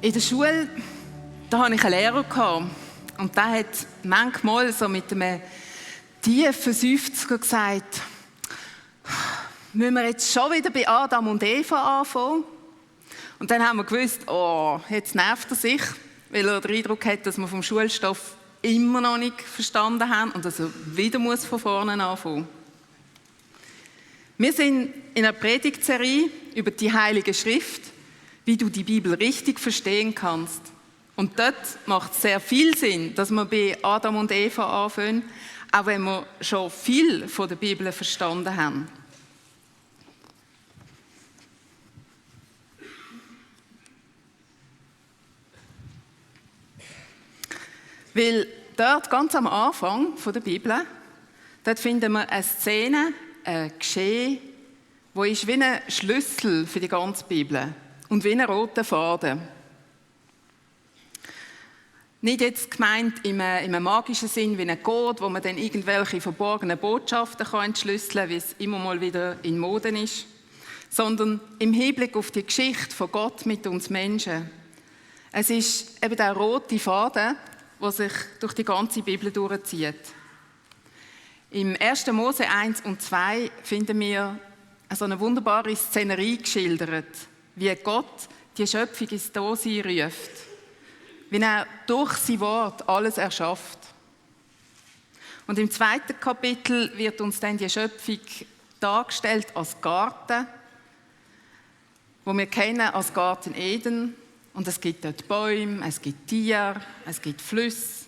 In der Schule, da hatte ich einen Lehrer und der hat manchmal so mit einem tiefen Seufzer gesagt, müssen wir jetzt schon wieder bei Adam und Eva anfangen? Und dann haben wir gewusst, oh, jetzt nervt er sich, weil er den Eindruck hat, dass wir vom Schulstoff immer noch nicht verstanden haben und dass er wieder von vorne anfangen muss. Wir sind in einer Predigtserie über die Heilige Schrift, wie du die Bibel richtig verstehen kannst. Und dort macht es sehr viel Sinn, dass wir bei Adam und Eva anfangen, auch wenn wir schon viel von der Bibel verstanden haben. Weil dort, ganz am Anfang der Bibel, dort finden wir eine Szene, ein Geschehen, wo ist wie ein Schlüssel für die ganze Bibel und wie ein roter Faden. Nicht jetzt gemeint in einem magischen Sinn wie ein Code, wo man dann irgendwelche verborgenen Botschaften entschlüsseln kann, wie es immer mal wieder in Mode ist, sondern im Hinblick auf die Geschichte von Gott mit uns Menschen. Es ist eben der rote Faden, der sich durch die ganze Bibel durchzieht. Im 1. Mose 1 und 2 finden wir so eine wunderbare Szenerie geschildert, wie Gott die Schöpfung ins Dasein ruft, wie er durch sein Wort alles erschafft. Und im 2. Kapitel wird uns dann die Schöpfung dargestellt als Garten, wo wir kennen als Garten Eden. Und es gibt dort Bäume, es gibt Tiere, es gibt Flüsse.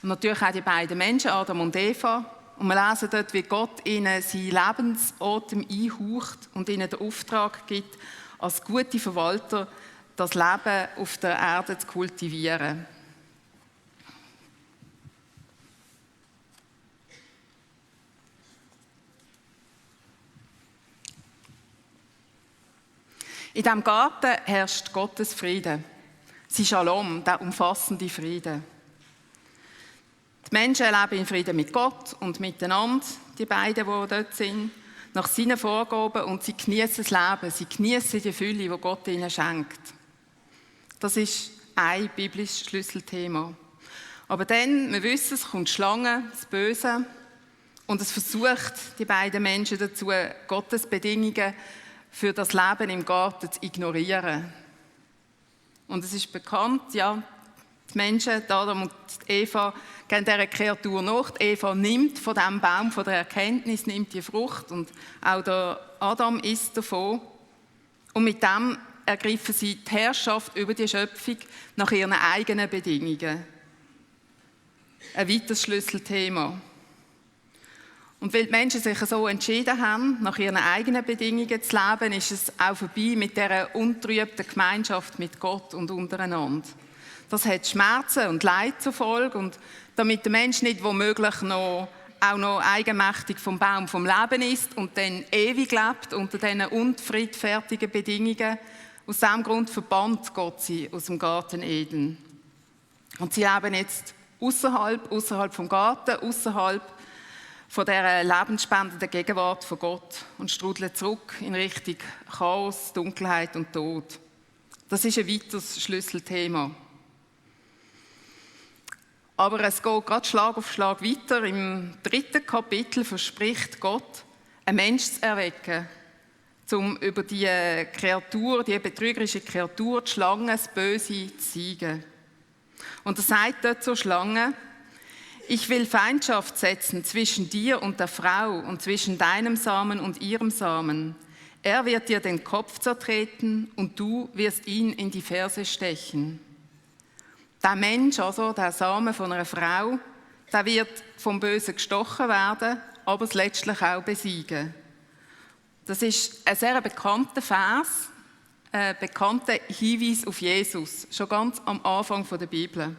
Und natürlich auch die beiden Menschen, Adam und Eva. Und wir lesen dort, wie Gott ihnen seinen Lebensatem einhaucht und ihnen den Auftrag gibt, als gute Verwalter das Leben auf der Erde zu kultivieren. In diesem Garten herrscht Gottes Frieden. Sein Shalom, der umfassende Frieden. Die Menschen leben in Frieden mit Gott und miteinander, die beiden, die dort sind, nach seinen Vorgaben, und sie genießen das Leben, sie genießen die Fülle, die Gott ihnen schenkt. Das ist ein biblisches Schlüsselthema. Aber dann, wir wissen, es kommt die Schlange, das Böse, und es versucht die beiden Menschen dazu, Gottes Bedingungen für das Leben im Garten zu ignorieren. Und es ist bekannt, ja, die Menschen, Adam und Eva, gehen dieser Kreatur nach. Die Eva nimmt von diesem Baum, von der Erkenntnis, nimmt die Frucht, und auch der Adam isst davon. Und mit dem ergreifen sie die Herrschaft über die Schöpfung nach ihren eigenen Bedingungen. Ein weiteres Schlüsselthema. Und weil die Menschen sich so entschieden haben, nach ihren eigenen Bedingungen zu leben, ist es auch vorbei mit dieser untrübten Gemeinschaft mit Gott und untereinander. Das hat Schmerzen und Leid zur Folge, und damit der Mensch nicht womöglich auch noch eigenmächtig vom Baum vom Leben isst und dann ewig lebt unter diesen unfriedfertigen Bedingungen, aus diesem Grund verbannt Gott sie aus dem Garten Eden. Und sie leben jetzt außerhalb vom Garten, außerhalb von dieser lebensspendenden Gegenwart von Gott und strudeln zurück in Richtung Chaos, Dunkelheit und Tod. Das ist ein weiteres Schlüsselthema. Aber es geht gerade Schlag auf Schlag weiter. Im 3. Kapitel verspricht Gott, einen Menschen zu erwecken, um über die Kreatur, die betrügerische Kreatur, die Schlange, das Böse zu siegen. Und er sagt dort zur Schlange: Ich will Feindschaft setzen zwischen dir und der Frau und zwischen deinem Samen und ihrem Samen. Er wird dir den Kopf zertreten und du wirst ihn in die Ferse stechen. Der Mensch, also der Samen von einer Frau, der wird vom Bösen gestochen werden, aber es letztlich auch besiegen. Das ist ein sehr bekannter Vers, ein bekannter Hinweis auf Jesus, schon ganz am Anfang der Bibel.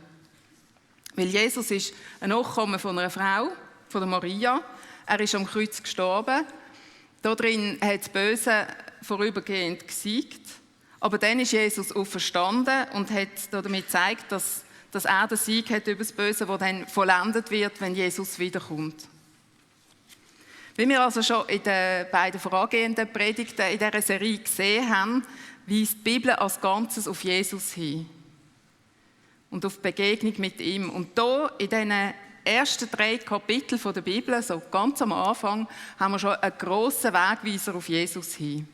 Weil Jesus ist ein Nachkomme von einer Frau, von der Maria. Er ist am Kreuz gestorben. Darin hat das Böse vorübergehend gesiegt. Aber dann ist Jesus auferstanden und hat damit gezeigt, dass er den Sieg hat über das Böse, der dann vollendet wird, wenn Jesus wiederkommt. Wie wir also schon in den beiden vorangehenden Predigten in dieser Serie gesehen haben, weist die Bibel als Ganzes auf Jesus hin. und auf die Begegnung mit ihm. Und hier in diesen ersten 3 Kapiteln der Bibel, so ganz am Anfang, haben wir schon einen grossen Wegweiser auf Jesus hin.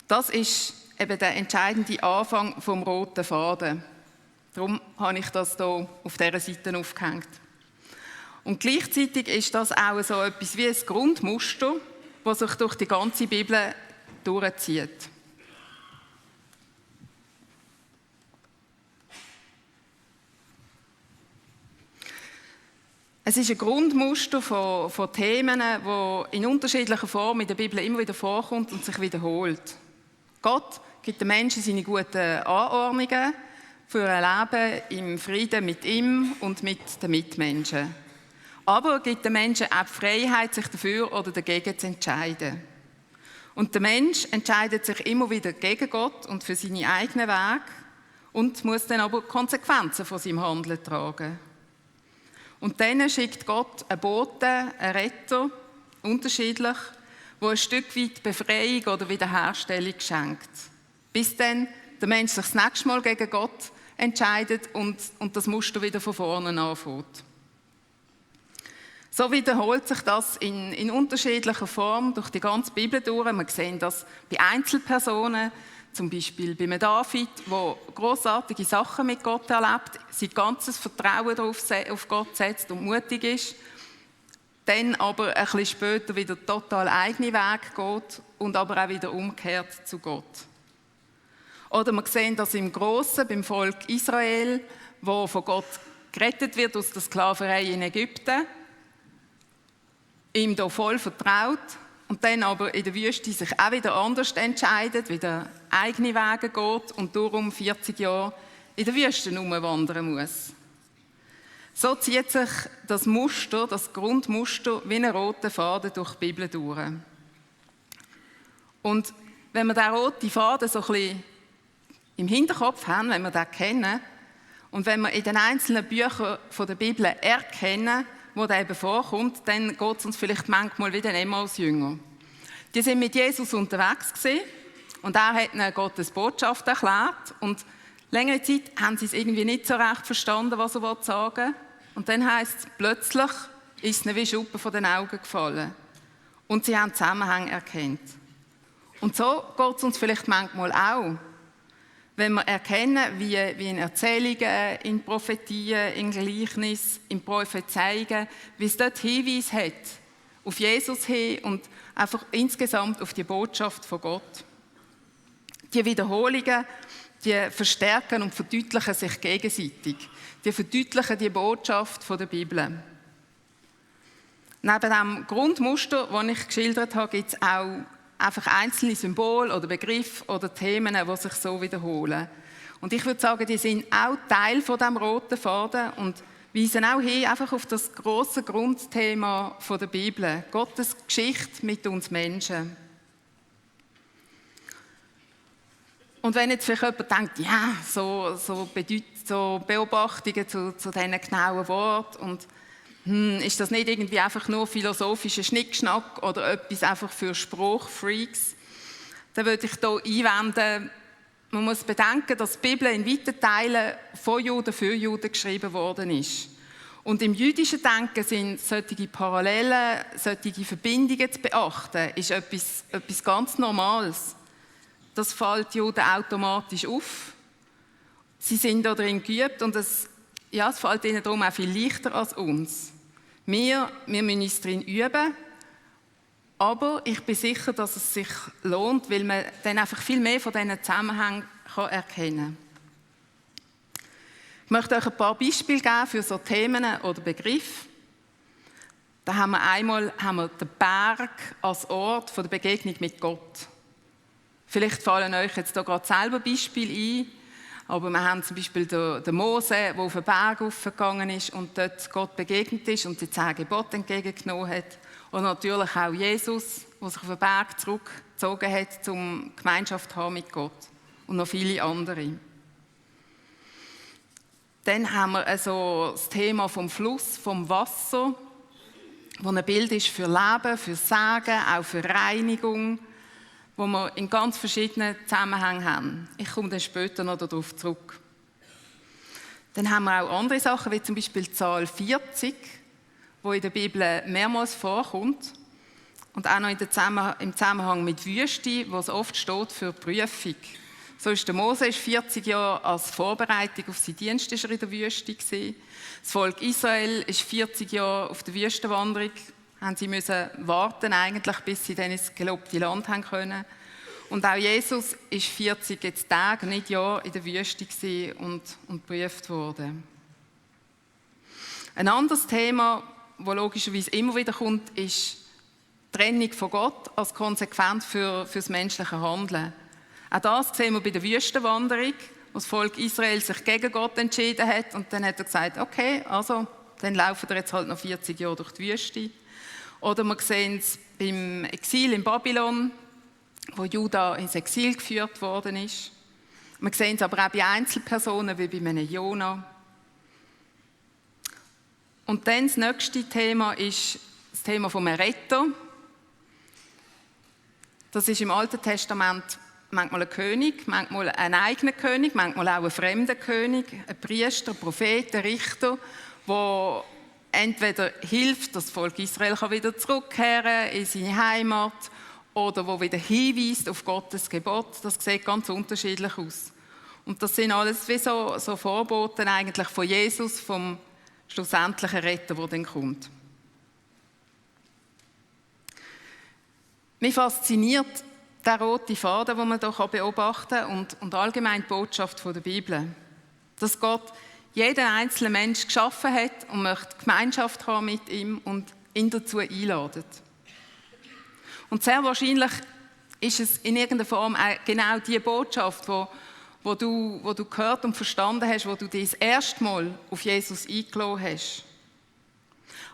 Das ist eben der entscheidende Anfang vom roten Faden. Darum habe ich das hier auf dieser Seite aufgehängt. Und gleichzeitig ist das auch so etwas wie ein Grundmuster, das sich durch die ganze Bibel durchzieht. Es ist ein Grundmuster von Themen, die in unterschiedlicher Form in der Bibel immer wieder vorkommt und sich wiederholt. Gott gibt den Menschen seine guten Anordnungen für ein Leben im Frieden mit ihm und mit den Mitmenschen. Aber er gibt den Menschen auch die Freiheit, sich dafür oder dagegen zu entscheiden. Und der Mensch entscheidet sich immer wieder gegen Gott und für seine eigenen Wege und muss dann aber Konsequenzen von seinem Handeln tragen. Und dann schickt Gott einen Boten, einen Retter, unterschiedlich, der ein Stück weit Befreiung oder Wiederherstellung schenkt. Bis dann der Mensch sich das nächste Mal gegen Gott entscheidet und das Muster wieder von vorne anfängt. So wiederholt sich das in unterschiedlicher Form durch die ganze Bibel durch. Wir sehen das bei Einzelpersonen, zum Beispiel bei David, der grossartige Sachen mit Gott erlebt, sein ganzes Vertrauen auf Gott setzt und mutig ist, dann aber ein bisschen später wieder total eigene Weg geht und aber auch wieder umkehrt zu Gott. Oder wir sehen das im Grossen beim Volk Israel, wo von Gott gerettet wird aus der Sklaverei in Ägypten, ihm da voll vertraut und dann aber in der Wüste sich auch wieder anders entscheidet, wieder eigene Wege geht und darum 40 Jahre in der Wüste herumwandern muss. So zieht sich das Muster, das Grundmuster, wie ein roter Faden durch die Bibel durch. Und wenn wir diesen roten Faden so ein bisschen im Hinterkopf haben, wenn wir den kennen und wenn wir in den einzelnen Büchern der Bibel erkennen, wo der eben vorkommt, dann geht es uns vielleicht manchmal wie den Emmaus-Jünger. Die sind mit Jesus unterwegs gewesen und er hat ihnen Gottes Botschaft erklärt und längere Zeit haben sie es irgendwie nicht so recht verstanden, was er sagen will. Und dann heisst es, plötzlich ist es ihnen wie Schuppen von den Augen gefallen und sie haben Zusammenhänge erkannt. Und so geht es uns vielleicht manchmal auch. Wenn wir erkennen, wie in Erzählungen, in Prophetien, in Gleichnissen, in Prophezeiungen, wie es dort Hinweise hat, auf Jesus hin und einfach insgesamt auf die Botschaft von Gott. Die Wiederholungen, die verstärken und verdeutlichen sich gegenseitig. Die verdeutlichen die Botschaft von der Bibel. Neben dem Grundmuster, das ich geschildert habe, gibt es auch einfach einzelne Symbole oder Begriffe oder Themen, die sich so wiederholen. Und ich würde sagen, die sind auch Teil von dem roten Faden und weisen auch hin einfach auf das grosse Grundthema der Bibel, Gottes Geschichte mit uns Menschen. Und wenn jetzt vielleicht jemand denkt, ja, so Beobachtungen zu diesen genauen Worten und ist das nicht irgendwie einfach nur philosophischer Schnickschnack oder etwas einfach für Spruchfreaks? Dann würde ich hier einwenden, man muss bedenken, dass die Bibel in weiten Teilen von Juden für Juden geschrieben worden ist. Und im jüdischen Denken sind solche Parallelen, solche Verbindungen zu beachten, ist etwas ganz Normales. Das fällt Juden automatisch auf. Sie sind darin geübt und es fällt ihnen darum auch viel leichter als uns. Wir müssen uns darin üben, aber ich bin sicher, dass es sich lohnt, weil man dann einfach viel mehr von diesen Zusammenhängen erkennen kann. Ich möchte euch ein paar Beispiele geben für so Themen oder Begriffe. Da haben wir den Berg als Ort der Begegnung mit Gott. Vielleicht fallen euch jetzt hier gerade selber Beispiele ein. Aber wir haben zum Beispiel den Mose, der auf den Berg aufgegangen ist und dort Gott begegnet ist und die 10 Gebote entgegengenommen hat. Und natürlich auch Jesus, der sich auf den Berg zurückgezogen hat, um Gemeinschaft zu haben mit Gott. Und noch viele andere. Dann haben wir also das Thema vom Fluss, vom Wasser, das ein Bild ist für Leben, für Sagen, auch für Reinigung. wo wir in ganz verschiedenen Zusammenhängen haben. Ich komme dann später noch darauf zurück. Dann haben wir auch andere Sachen, wie zum Beispiel die Zahl 40, die in der Bibel mehrmals vorkommt. Und auch noch im Zusammenhang mit Wüste, wo es oft steht für Prüfung. So ist der Mose 40 Jahre als Vorbereitung auf seinen Dienst in der Wüste gewesen. Das Volk Israel ist 40 Jahre auf der Wüstenwanderung. Sie müssen warten eigentlich, bis sie dann ins gelobte Land haben können. Und auch Jesus ist 40 jetzt Tage, nicht Jahre in der Wüste gewesen und geprüft worden. Ein anderes Thema, das logischerweise immer wieder kommt, ist die Trennung von Gott als Konsequenz für das menschliche Handeln. Auch das sehen wir bei der Wüstenwanderung, wo das Volk Israel sich gegen Gott entschieden hat. Und dann hat er gesagt, okay, also dann laufen wir jetzt halt noch 40 Jahre durch die Wüste. Oder wir sehen es beim Exil in Babylon, wo Juda ins Exil geführt worden ist. Wir sehen es aber auch bei Einzelpersonen, wie bei einem Jona. Und dann das nächste Thema ist das Thema vom Retter. Das ist im Alten Testament manchmal ein König, manchmal ein eigener König, manchmal auch ein fremder König, ein Priester, ein Prophet, ein Richter, der entweder hilft, dass das Volk Israel wieder zurückkehren kann in seine Heimat, oder wo wieder hinweist auf Gottes Gebot. Das sieht ganz unterschiedlich aus. Und das sind alles wie so Vorboten eigentlich von Jesus, vom schlussendlichen Retter, der dann kommt. Mich fasziniert der rote Faden, den man hier beobachten kann, und allgemein die Botschaft der Bibel. Dass Gott jeden einzelnen Menschen geschaffen hat und möchte Gemeinschaft haben mit ihm und ihn dazu einladet. Und sehr wahrscheinlich ist es in irgendeiner Form auch genau die Botschaft, wo du gehört und verstanden hast, wo du dich das erste Mal auf Jesus eingelassen hast.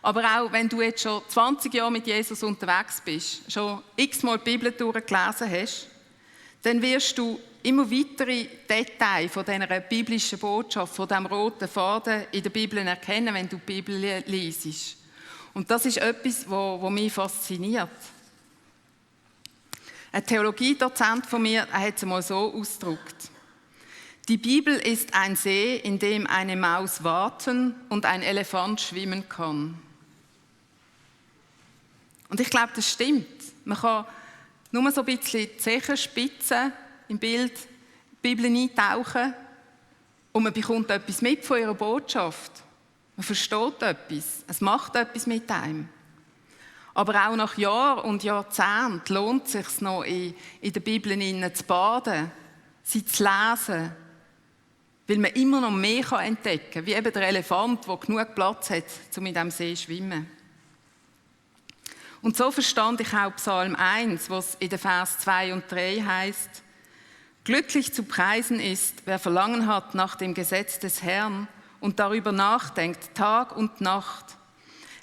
Aber auch wenn du jetzt schon 20 Jahre mit Jesus unterwegs bist, schon x-mal die Bibel durchgelesen hast, dann wirst du immer weitere Details von dieser biblischen Botschaft, von diesem roten Faden in der Bibel erkennen, wenn du die Bibel liest. Und das ist etwas, was mich fasziniert. Ein Theologiedozent von mir hat es einmal so ausgedrückt: Die Bibel ist ein See, in dem eine Maus warten und ein Elefant schwimmen kann. Und ich glaube, das stimmt. Man kann nur so ein bisschen die Zehenspitzen im Bild, die Bibel eintauchen und man bekommt etwas mit von ihrer Botschaft. Man versteht etwas, es macht etwas mit einem. Aber auch nach Jahren und Jahrzehnten lohnt es sich noch, in der Bibel zu baden, sie zu lesen, weil man immer noch mehr entdecken kann, wie eben der Elefant, der genug Platz hat, um in diesem See zu schwimmen. Und so verstand ich auch Psalm 1, was in den Vers 2 und 3 heißt: Glücklich zu preisen ist, wer Verlangen hat nach dem Gesetz des Herrn und darüber nachdenkt, Tag und Nacht.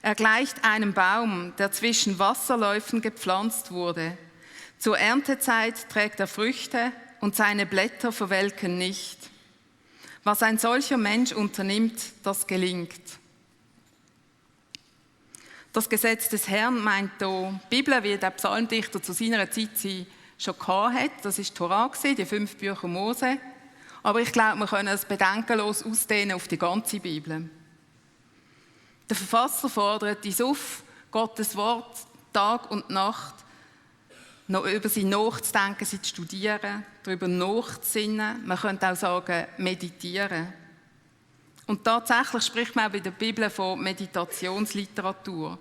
Er gleicht einem Baum, der zwischen Wasserläufen gepflanzt wurde. Zur Erntezeit trägt er Früchte und seine Blätter verwelken nicht. Was ein solcher Mensch unternimmt, das gelingt. Das Gesetz des Herrn meint hier die Bibel, wie der Psalmdichter zu seiner Zeit sie schon hatte. Das war die Tora, die 5 Bücher Mose. Aber ich glaube, wir können es bedenkenlos ausdehnen auf die ganze Bibel. Der Verfasser fordert uns auf, Gottes Wort Tag und Nacht noch über sie nachzudenken, sie zu studieren, darüber nachzusinnen. Man könnte auch sagen, meditieren. Und tatsächlich spricht man auch bei der Bibel von Meditationsliteratur.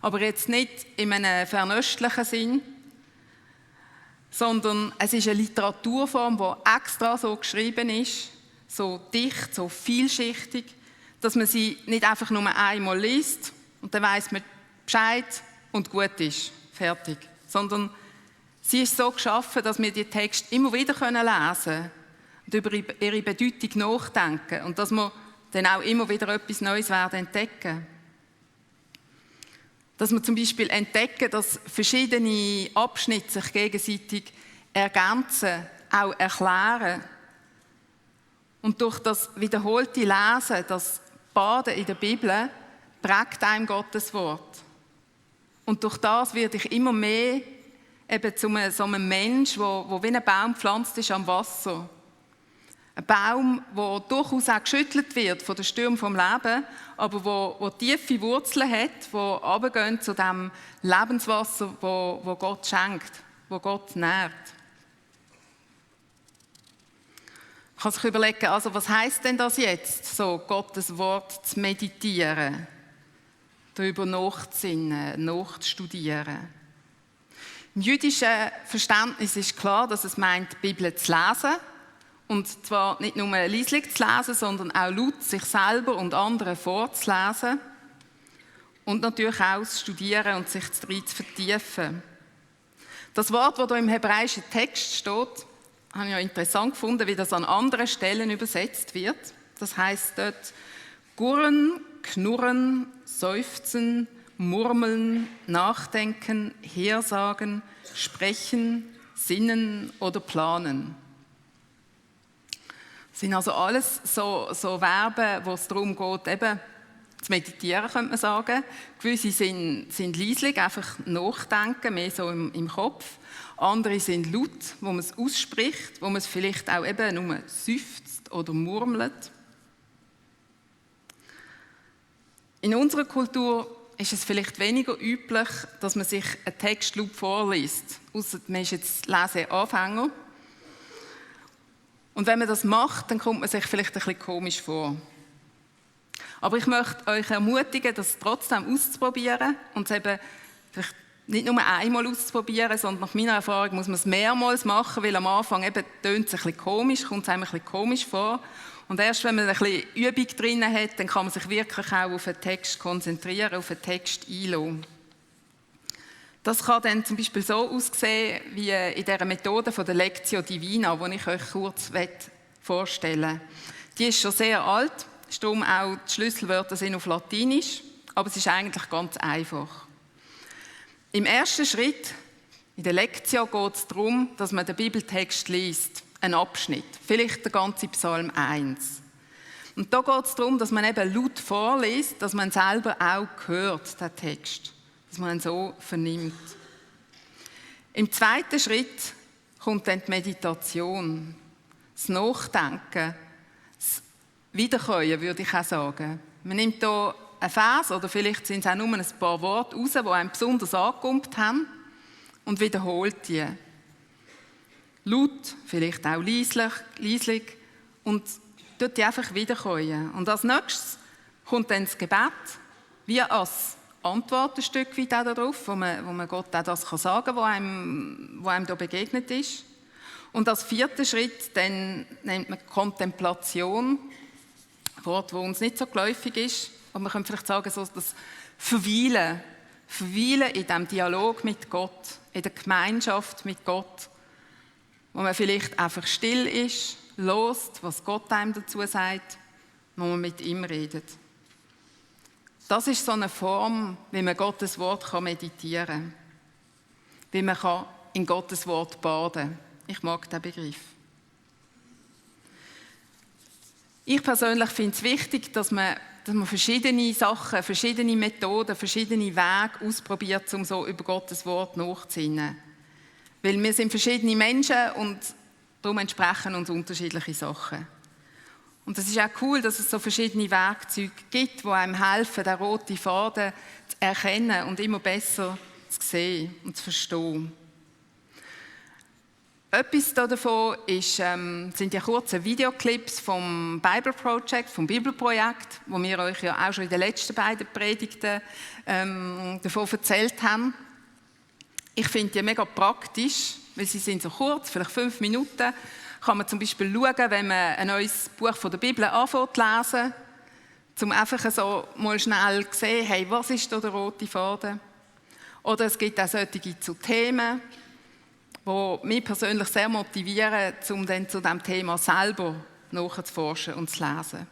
Aber jetzt nicht in einem fernöstlichen Sinn, sondern es ist eine Literaturform, die extra so geschrieben ist, so dicht, so vielschichtig, dass man sie nicht einfach nur einmal liest und dann weiss man Bescheid und gut ist, fertig. Sondern sie ist so geschaffen, dass wir die Texte immer wieder lesen können und über ihre Bedeutung nachdenken und dass wir dann auch immer wieder etwas Neues werden entdecken. Dass wir zum Beispiel entdecken, dass verschiedene Abschnitte sich gegenseitig ergänzen, auch erklären. Und durch das wiederholte Lesen, das Baden in der Bibel, prägt einem Gottes Wort. Und durch das werde ich immer mehr eben zu so einem Mensch, der wie ein Baum gepflanzt ist am Wasser. Ein Baum, der durchaus auch geschüttelt wird von den Stürmen des Lebens, aber der tiefe Wurzeln hat, die runtergehen zu dem Lebenswasser, wo Gott schenkt, wo Gott nährt. Man kann sich überlegen, also was heisst denn das jetzt, so Gottes Wort zu meditieren, darüber nachzusinnen, nachzustudieren? Im jüdischen Verständnis ist klar, dass es meint, die Bibel zu lesen. Und zwar nicht nur leislich zu lesen, sondern auch laut sich selber und anderen vorzulesen. Und natürlich auch zu studieren und sich darin zu vertiefen. Das Wort, das hier im hebräischen Text steht, habe ich ja interessant gefunden, wie das an anderen Stellen übersetzt wird. Das heisst dort gurren, knurren, seufzen, murmeln, nachdenken, hersagen, sprechen, sinnen oder planen. Das sind also alles so Verben, wo es darum geht, eben zu meditieren, könnte man sagen. Gewisse sind leislich, einfach nachdenken, mehr so im Kopf. Andere sind laut, wo man es ausspricht, wo man es vielleicht auch eben nur seufzt oder murmelt. In unserer Kultur ist es vielleicht weniger üblich, dass man sich einen Text laut vorliest, ausser man ist jetzt Leseanfänger. Und wenn man das macht, dann kommt man sich vielleicht ein bisschen komisch vor. Aber ich möchte euch ermutigen, das trotzdem auszuprobieren und es eben vielleicht nicht nur einmal auszuprobieren, sondern nach meiner Erfahrung muss man es mehrmals machen, weil am Anfang eben tönt es ein bisschen komisch, kommt es einem ein bisschen komisch vor. Und erst wenn man ein bisschen Übung drin hat, dann kann man sich wirklich auch auf den Text konzentrieren, auf den Text einlassen. Das kann dann zum Beispiel so aussehen, wie in dieser Methode von der Lectio Divina, die ich euch kurz vorstellen möchte. Die ist schon sehr alt, darum auch die Schlüsselwörter sind auf Latinisch, aber es ist eigentlich ganz einfach. Im ersten Schritt, in der Lectio, geht es darum, dass man den Bibeltext liest, einen Abschnitt, vielleicht der ganze Psalm 1. Und da geht es darum, dass man eben laut vorliest, dass man selber auch hört, den Text, dass man ihn so vernimmt. Im zweiten Schritt kommt dann die Meditation, das Nachdenken, das Wiederkäuen, würde ich auch sagen. Man nimmt hier einen Vers, oder vielleicht sind es auch nur ein paar Worte raus, die einem besonders angekommen haben, und wiederholt die. Laut, vielleicht auch leislich, und tut die einfach wiederkäuen. Und als nächstes kommt dann das Gebet, wie als Antwort ein Stück weit auch darauf, wo man Gott auch das sagen kann, was einem da begegnet ist. Und als vierten Schritt dann nennt man Kontemplation, ein Wort, das uns nicht so geläufig ist, aber man könnte vielleicht sagen, so das Verweilen in diesem Dialog mit Gott, in der Gemeinschaft mit Gott, wo man vielleicht einfach still ist, hört, was Gott einem dazu sagt, wo man mit ihm redet. Das ist so eine Form, wie man Gottes Wort meditieren kann. Wie man in Gottes Wort baden kann. Ich mag diesen Begriff. Ich persönlich finde es wichtig, dass man verschiedene Sachen, verschiedene Methoden, verschiedene Wege ausprobiert, um so über Gottes Wort nachzusinnen. Weil wir sind verschiedene Menschen und darum entsprechen uns unterschiedliche Sachen. Und es ist auch cool, dass es so verschiedene Werkzeuge gibt, die einem helfen, den roten Faden zu erkennen und immer besser zu sehen und zu verstehen. Etwas davon sind die kurzen Videoclips vom Bible Project, vom Bibelprojekt, wo wir euch ja auch schon in den letzten beiden Predigten davon erzählt haben. Ich finde die mega praktisch, weil sie sind so kurz, vielleicht 5 Minuten. Kann man zum Beispiel schauen, wenn man ein neues Buch von der Bibel anfängt zu lesen, um einfach so mal schnell zu sehen, hey, was ist da der rote Faden? Oder es gibt auch solche zu Themen, die mich persönlich sehr motivieren, um dann zu diesem Thema selber nachzuforschen und zu lesen.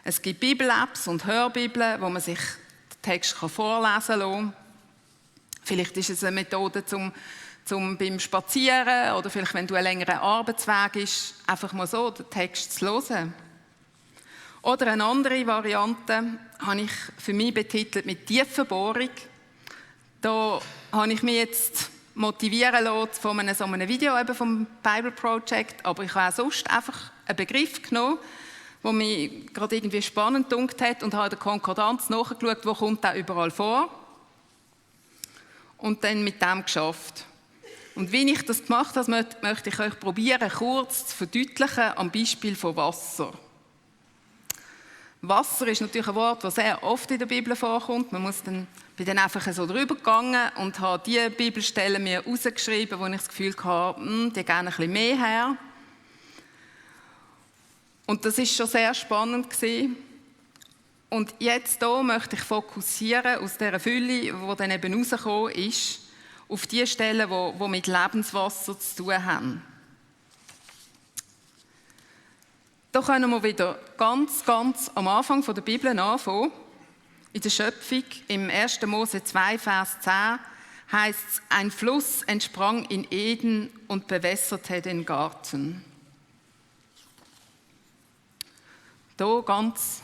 Es gibt Bibel-Apps und Hörbibeln, wo man sich den Text vorlesen kann. Vielleicht ist es eine Methode, zum beim Spazieren oder vielleicht, wenn du einen längeren Arbeitsweg hast, einfach mal so den Text zu hören. Oder eine andere Variante habe ich für mich betitelt mit Tiefenbohrung. Da habe ich mich jetzt motivieren lassen von so einem Video eben vom Bible Project, aber ich habe auch sonst einfach einen Begriff genommen, der mich gerade irgendwie spannend gedunkt hat und habe in der Konkordanz nachgeschaut, wo kommt der überall vor und dann mit dem geschafft. Und wie ich das gemacht habe, möchte ich euch probieren, kurz zu verdeutlichen am Beispiel von Wasser. Wasser ist natürlich ein Wort, das sehr oft in der Bibel vorkommt. Bin dann einfach so drüber gegangen und habe die Bibelstellen mir rausgeschrieben, wo ich das Gefühl hatte, die gehen ein bisschen mehr her. Und das ist schon sehr spannend gewesen. Und jetzt hier möchte ich fokussieren aus dieser Fülle, die dann eben rausgekommen ist, auf die Stellen, die mit Lebenswasser zu tun haben. Da können wir wieder ganz am Anfang der Bibel anfangen. In der Schöpfung, im 1. Mose 2, Vers 10, heißt es, ein Fluss entsprang in Eden und bewässerte den Garten. Da ganz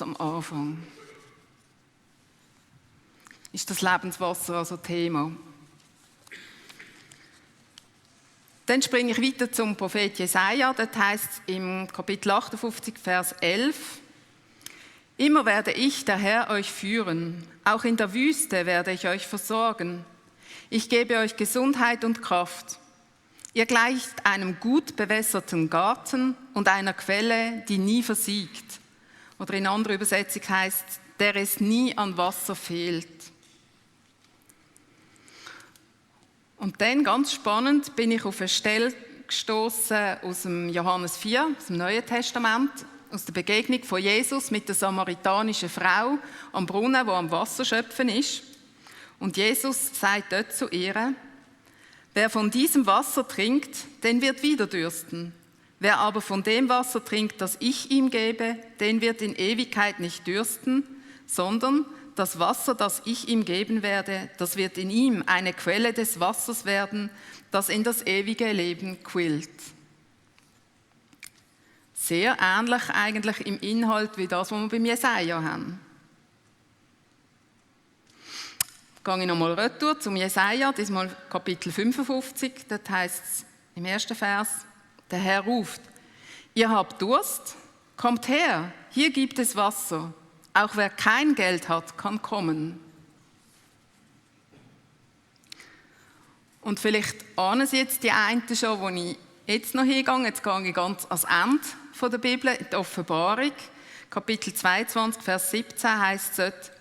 am Anfang ist das Lebenswasser also Thema. Dann springe ich weiter zum Prophet Jesaja. Dort heißt es im Kapitel 58, Vers 11, immer werde ich, der Herr, euch führen. Auch in der Wüste werde ich euch versorgen. Ich gebe euch Gesundheit und Kraft. Ihr gleicht einem gut bewässerten Garten und einer Quelle, die nie versiegt. Oder in anderer Übersetzung heißt es, der es nie an Wasser fehlt. Und dann, ganz spannend, bin ich auf eine Stelle gestoßen aus dem Johannes 4, aus dem Neuen Testament, aus der Begegnung von Jesus mit der samaritanischen Frau am Brunnen, die am Wasser schöpfen ist. Und Jesus sagt dort zu ihr, wer von diesem Wasser trinkt, den wird wieder dürsten. Wer aber von dem Wasser trinkt, das ich ihm gebe, den wird in Ewigkeit nicht dürsten, sondern das Wasser, das ich ihm geben werde, das wird in ihm eine Quelle des Wassers werden, das in das ewige Leben quillt. Sehr ähnlich eigentlich im Inhalt wie das, was wir beim Jesaja haben. Gehe ich nochmal retour zum Jesaja, diesmal Kapitel 55, dort heißt es im 1. Vers, der Herr ruft, ihr habt Durst, kommt her, hier gibt es Wasser. Auch wer kein Geld hat, kann kommen. Und vielleicht ahnen Sie jetzt die einen schon, wo ich jetzt noch hingehe. Jetzt gehe ich ganz ans Ende der Bibel, in die Offenbarung. Kapitel 22, Vers 17 heißt es dort,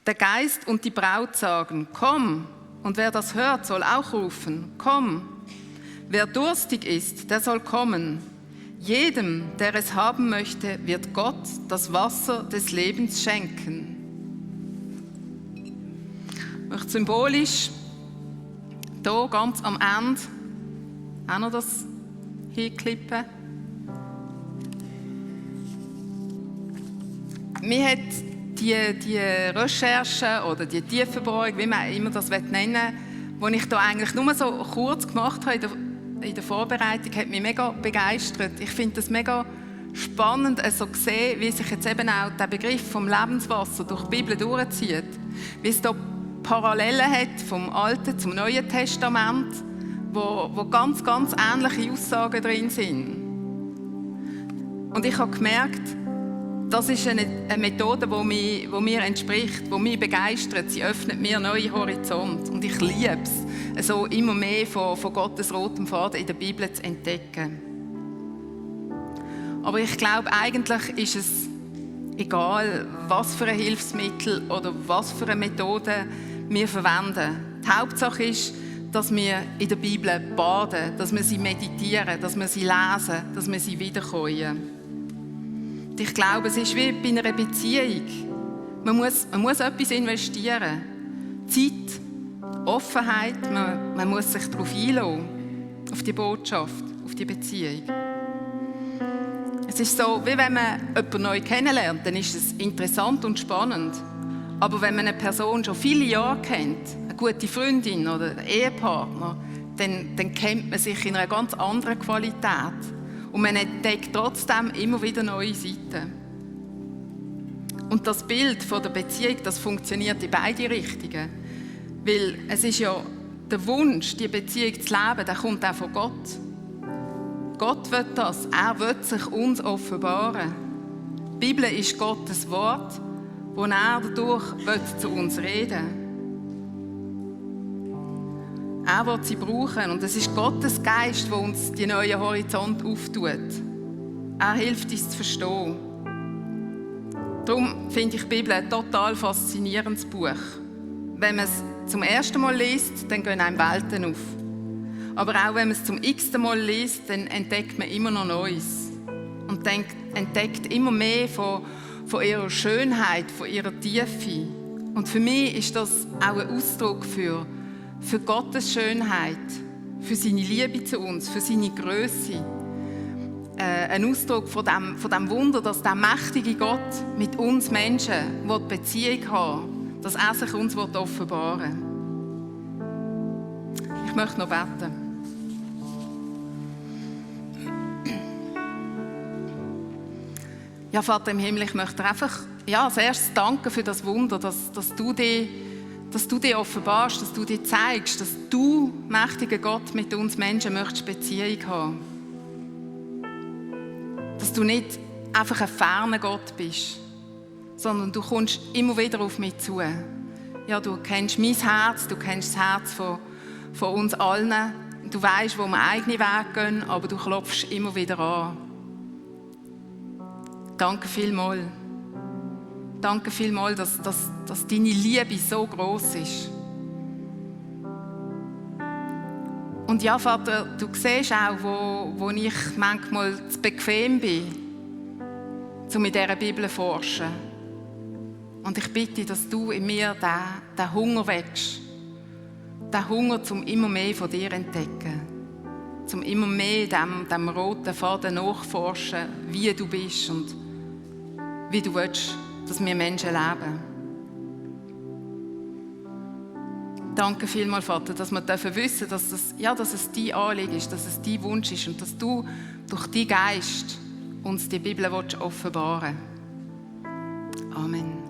der Geist und die Braut sagen, komm. Und wer das hört, soll auch rufen, komm. Wer durstig ist, der soll kommen. Jedem, der es haben möchte, wird Gott das Wasser des Lebens schenken. Ich möchte symbolisch hier ganz am Ende auch noch das hinklippen. Mir hat die Recherche oder die Tiefenbohrung, wie man immer das nennen will, die ich da eigentlich nur so kurz gemacht habe in der Vorbereitung, hat mich mega begeistert. Ich finde es mega spannend, so zu sehen, wie sich jetzt eben auch der Begriff vom Lebenswasser durch die Bibel durchzieht. Wie es da Parallelen hat vom Alten zum Neuen Testament, wo ganz ähnliche Aussagen drin sind. Und ich habe gemerkt, das ist eine Methode, die mir entspricht, die mich begeistert. Sie öffnet mir neue Horizonte. Und ich liebe es, so immer mehr von Gottes rotem Faden in der Bibel zu entdecken. Aber ich glaube, eigentlich ist es egal, was für ein Hilfsmittel oder was für eine Methode wir verwenden. Die Hauptsache ist, dass wir in der Bibel baden, dass wir sie meditieren, dass wir sie lesen, dass wir sie wiederkäuen. Ich glaube, es ist wie bei einer Beziehung. Man muss etwas investieren. Zeit, Offenheit, man muss sich darauf einlassen, auf die Botschaft, auf die Beziehung. Es ist so, wie wenn man jemanden neu kennenlernt, dann ist es interessant und spannend. Aber wenn man eine Person schon viele Jahre kennt, eine gute Freundin oder einen Ehepartner, dann kennt man sich in einer ganz anderen Qualität. Und man entdeckt trotzdem immer wieder neue Seiten. Und das Bild von der Beziehung, das funktioniert in beide Richtungen. Weil es ist ja der Wunsch, die Beziehung zu leben, der kommt auch von Gott. Gott will das. Er will sich uns offenbaren. Die Bibel ist Gottes Wort, wo er dadurch zu uns reden will. Er will sie brauchen und es ist Gottes Geist, der uns die neuen Horizonte auftut. Er hilft uns zu verstehen. Darum finde ich die Bibel ein total faszinierendes Buch. Wenn man es zum ersten Mal liest, dann gehen einem Welten auf. Aber auch wenn man es zum x-ten Mal liest, dann entdeckt man immer noch Neues. Und entdeckt immer mehr von ihrer Schönheit, von ihrer Tiefe. Und für mich ist das auch ein Ausdruck für Gottes Schönheit, für seine Liebe zu uns, für seine Größe. Ein Ausdruck von dem Wunder, dass der mächtige Gott mit uns Menschen Beziehung haben will, dass er sich uns offenbaren will. Ich möchte noch beten. Ja, Vater im Himmel, ich möchte dir einfach als erstes danken für das Wunder, dass du dir offenbarst, dass du dir zeigst, dass du, mächtiger Gott, mit uns Menschen möchtest Beziehung haben. Dass du nicht einfach ein ferner Gott bist, sondern du kommst immer wieder auf mich zu. Ja, du kennst mein Herz, du kennst das Herz von uns allen. Du weißt, wo wir eigene Wege gehen, aber du klopfst immer wieder an. Danke vielmals. Danke vielmals, dass deine Liebe so gross ist. Und ja, Vater, du siehst auch, wo ich manchmal zu bequem bin, um in dieser Bibel zu forschen. Und ich bitte, dass du in mir den Hunger wächst. Den Hunger, um immer mehr von dir zu entdecken. Um immer mehr dem roten Faden nachforschen, wie du bist und wie du willst, dass wir Menschen leben. Danke vielmals, Vater, dass wir wissen dürfen, dass es dein Anliegen ist, dass es dein Wunsch ist und dass du durch deinen Geist uns die Bibel offenbaren willst. Amen.